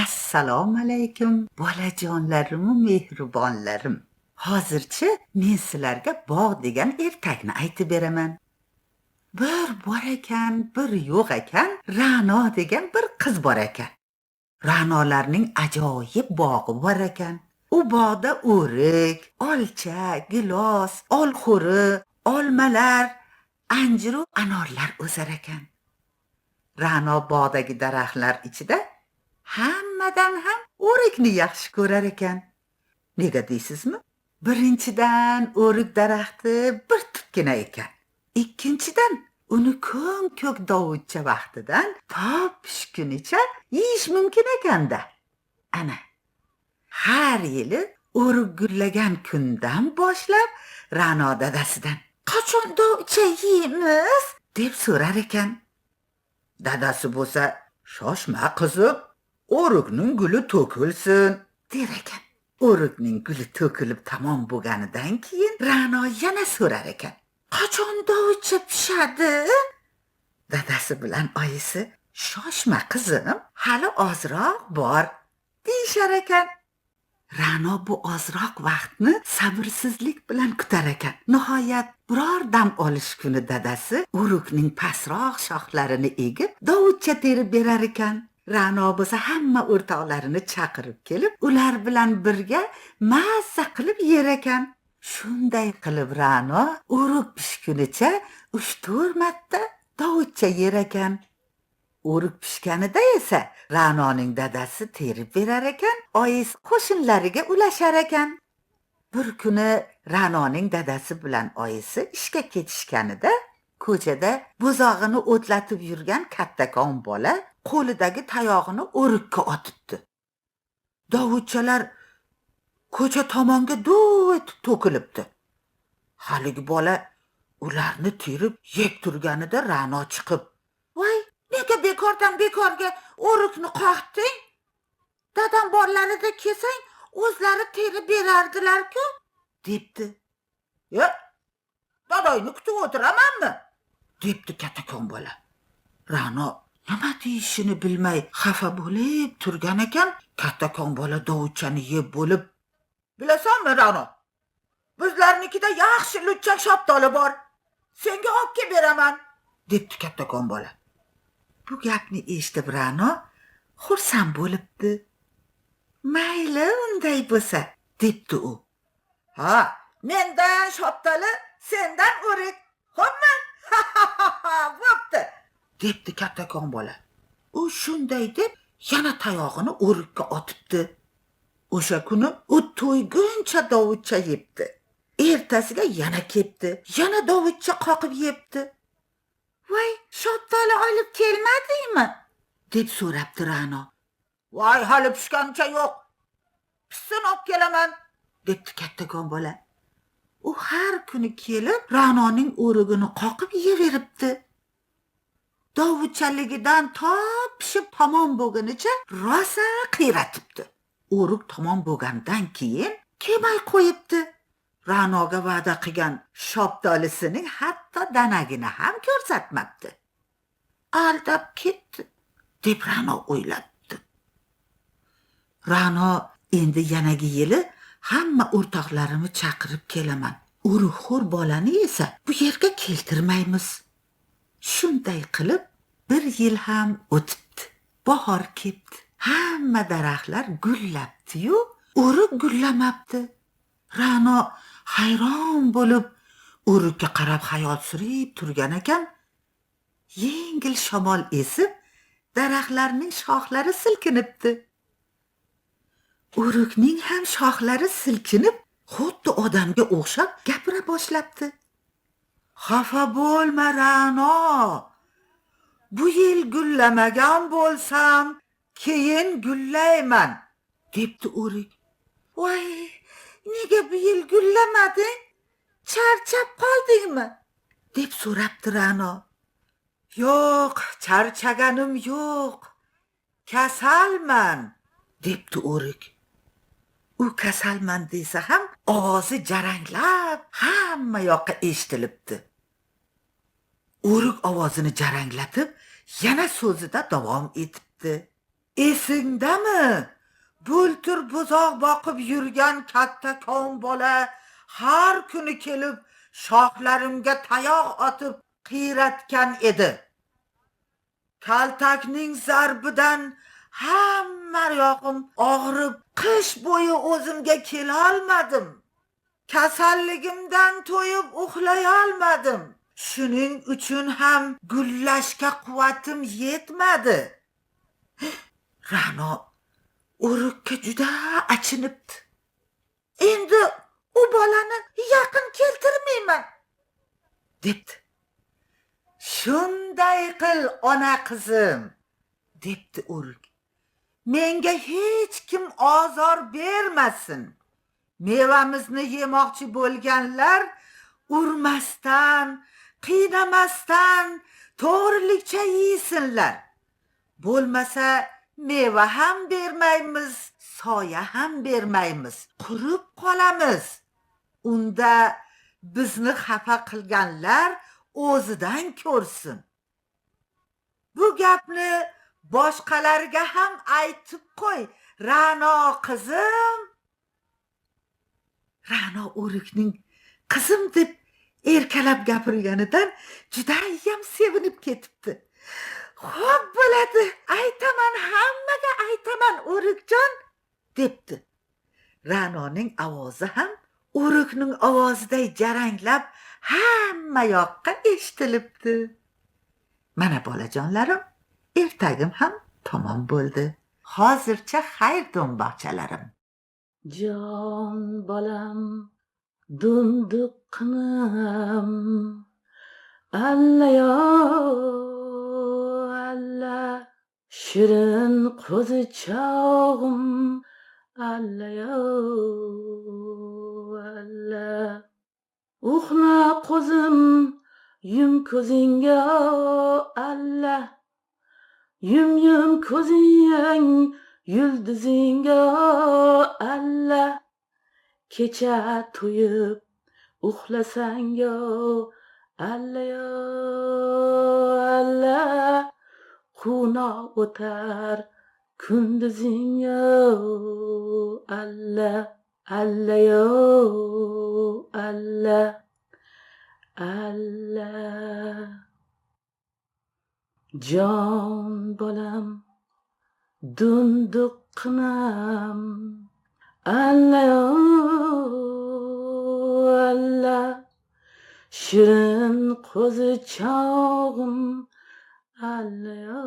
Assalomu alaykum, bolajonlarim, mehribonlarim. Hozircha men sizlarga bog' degan ertakni aytib beraman. Bir bor ekan, bir yo'q ekan, Ra'no degan bir qiz bor ekan. Ra'nolarning ajoyib bog'i bor ekan. U bog'da o'rik, olcha, gilos, olxo'ri, olmalar, anjiru anorlar o'sar ekan. Ra'no bog'dagi daraxtlar ichida hammadan ham o'rikni yaxshi ko'rar ekan. Nega deysizmi? Birinchidan, o'rik daraxti bir tupgina ekan. Ikkinchidan, uni ko'm-ko'k dovudcha vaqtidan to pishgunicha yeyish mumkin ekanda. Ana, har yili o'rik gullagan kundan boshlab Ra'no dadasidan "Qachon dovcha yeymiz?" deb so'rar ekan. Dadasi bo'lsa, "Shoshma, qizim, o'rikning guli to'kilsin", der ekan. O'rikning guli to'kilib tamom bo'lganidan keyin Ra'no yana so'rar ekan: "Qachon dovcha pishadi?" Dadasi bilan oyisi, "Shoshma, qizim, hali ozroq bor", deyishar ekan. Ra'no bu ozroq vaqtni sabrsizlik bilan kutar ekan. Nihoyat biror dam olish kuni dadasi o'rikning pastroq shoxlarini egib, dovudcha terib berar ekan. Ra'no bo'lsa hamma o'rtoqlarini chaqirib kelib, ular bilan birga mazza qilib yer ekan. Shunday qilib Ra'no o'rik pishgunicha 3-4 marta dovudcha yer ekan. O'rik pishganida esa Ra'noning dadasi terib berar ekan, oyisi qo'shnilariga ulashar ekan. Bir kuni Ra'noning dadasi bilan oyisi ishga ketishganida ko'chada buzog'ini o'tlatib yurgan kattakon bola qo'lidagi tayog'ini o'rikka otibdi. Dovudchalar ko'cha tomonga duv etib to'kilibdi. Haligi bola ularni terib yeb turganida Ra'no chiqib, "Voy, nega bekordan bekorga o'rikni qoqding? Dadam borlarida kelsang, o'zlari terib berardilar-ku", debdi. "Yo, dadangni kutib o'tiramanmi?" debdi kattakon bola. Ra'no nima deyishini bilmay xafa bo'lib turgan ekan, kattakon bola dovudchani yeb bo'lib, "Bilasanmi, Ra'no, bizlarnikida yaxshi luchak shaftoli bor. Senga olib kelib beraman", debdi kattakon bola. Bu gapni eshitib Ra'no xursand bo'libdi. "Mayli, unday bo'lsa", debdi u. "Ha, mendan shaftoli, sendan o'rik. Xo'pmi? Bo'pti", debdi kattakon bola. U shunday deb yana tayog'ini o'rikka otibdi. O'sha kuni u to'yguncha dovudcha yebdi. Ertasiga yana kepti, yana dovudcha qoqib yebdi. "Voy, shaftoli olib kelmadingmi?" deb so'rabdi Ra'no. "Voy, hali pishganicha yo'q. Pishsin, olib kelaman", debdi kattakon bola. U har kuni kelib Ra'noning o'rigini qoqib yeveribdi. Dovudchaligidan to pishib tamom bo'lgunicha rosa qiyratibdi. O'rik tamom bo'lgandan keyin kelmay qo'yibdi. Ra'noga va'da qilgan shoptolisining hatto danagini ham ko'rsatmabdi. "Aldab ketdi", deb Ra'no o'ylabdi. Ra'no endi yanagi yili hamma o'rtoqlarimni chaqirib kelaman. O'rikxo'r bolani esa bu yerga keltirmaymiz. Shunday qilib bir yil ham o'tibdi. Bahor kepti. Hamma daraxtlar gullabdi-yu, o'rik gullamabdi. Ra'no hayron bo'lib o'rikka qarab xayol surib turgan ekan, yengil shamol esib, daraxtlarning shoxlari silkinibdi. O'rikning ham shoxlari silkinib, xuddi odamga o'xshab gapira boshlabdi. "Xafa bo'lma, Ra'no. Bu yil gullamagan bo'lsam, keyin gullayman", debdi o'rik. "Voy, nega bu yil gullamading? Charchab qoldingmi?" deb so'rabdi Ra'no. "Yo'q, charchaganim yo'q. Kasalman", debdi o'rik. U kasalman desa ham ovozi jaranglab hamma yoqqa eshitilibdi. O'rik ovozini jaranglatib, yana so'zida davom etibdi. Esingdami, bultur buzoq boqib yurgan kattakon bola har kuni kelib shoxlarimga tayoq otib qiyratgan edi. Kaltakning zarbidan hamma yog'im og'rib, qish bo'yi o'zimga kelolmadim. Kasalligimdan to'yib uxlayolmadim. Shuning uchun ham gullashga quvvatim yetmadi. Ra'no o'rikka juda achinibdi. Endi u bolani yaqin keltirmayman, debdi. Shunday qil, ona qizim, debdi o'rik. Menga hech kim ozor bermasin. Mevamizni yemoqchi bo'lganlar urmasdan, qiynamasdan to'g'rilikcha yesinlar. Bo'lmasa meva ham bermaymiz, soya ham bermaymiz, qurib qolamiz. Unda bizni xafa qilganlar o'zidan ko'rsin. Bu gapni boshqalarga ham aytib qo'y, Ra'no qizim. Ra'no o'rikning qizim deb erkalab gapirganidan judayam sevinib ketibdi. Xo'p bo'ladi, aytaman, hammaga aytaman, o'rikjon, debdi. Ra'noning ovozi ham o'rikning ovoziday jaranglab hamma yoqqa eshitilibdi. Mana bolajonlarim, ertagim ham tamom bo'ldi. Hozircha xayr, do'mboqchalarim. Jon bolam, dunduqqinam, allayo alla, shirin qo'zichog'im, allayo alla. Uxla qo'zim, yum ko'zingga, alla, yum yum ko'zing yulduzingga, alla. Kecha to'yib uxlasang, allayo alla, quvnoq o'tar kunduzing, alla, allayo alla, alla. Jon bolam, dunduqqinam, allayo alla, shirin qo'zichog'im, allayo